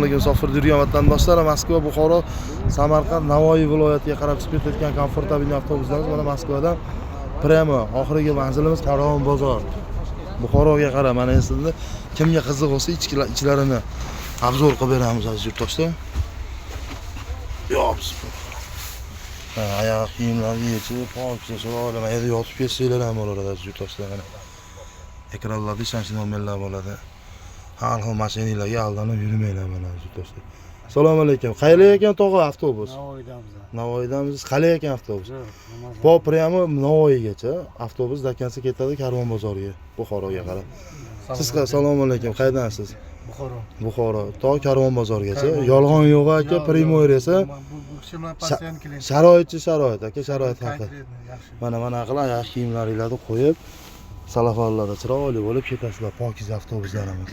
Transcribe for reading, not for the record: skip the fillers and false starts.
Assalomu alaykum, musofirda yurgan vatandoshlar. Moskva, Buxoro, Samarqand, Navoiy viloyatiga qarab chiqib ketayotgan комфортабельный avtobuslarimiz mana Moskvadan прямо oxirgi manzilimiz Karvon bozor. Buxoroga qarab mana endi kimga qiziq bo'lsa, ichlarini обзор qilib beramiz, aziz yurtdoshlar. Yo, bismillah. Ha, oyoq kiyimlarni yechib, pokiza, chiroyli mana yerda yotib ketsanglar ham bo'ladi, aziz yurtdoshlar mana. Ekranlarda ishonchli nomerlar bo'ladi. Har xil mashinalarga aldanib yurmanglar mana, aziz yurtdoshlar. Assalomu alaykum. Qayerga ekan, tog'a, avtobus? Navoiydamiz. Navoiydamiz. Qalay ekan avtobus? Zo'r, nima. Po прямо Navoiygacha avtobus до конца ketadi Karvon bozoriga, Buxoroga qarab. Siz, assalomu alaykum. Qayerdansiz? Buxoro. Buxoro. To Karvon bozorgacha. Yolg'on yo'q, aka, прямой esa. Bu kishi bilan постоянно клиент. Sharoitchi, sharoit, aka, sharoit haqi. Конкретно, yaxshi. Mana qilib oyoq kiyimlaringlarni qo'yib, salafonlarda chiroyli bo'lib ketasizlar, pokiza avtobuslarimiz.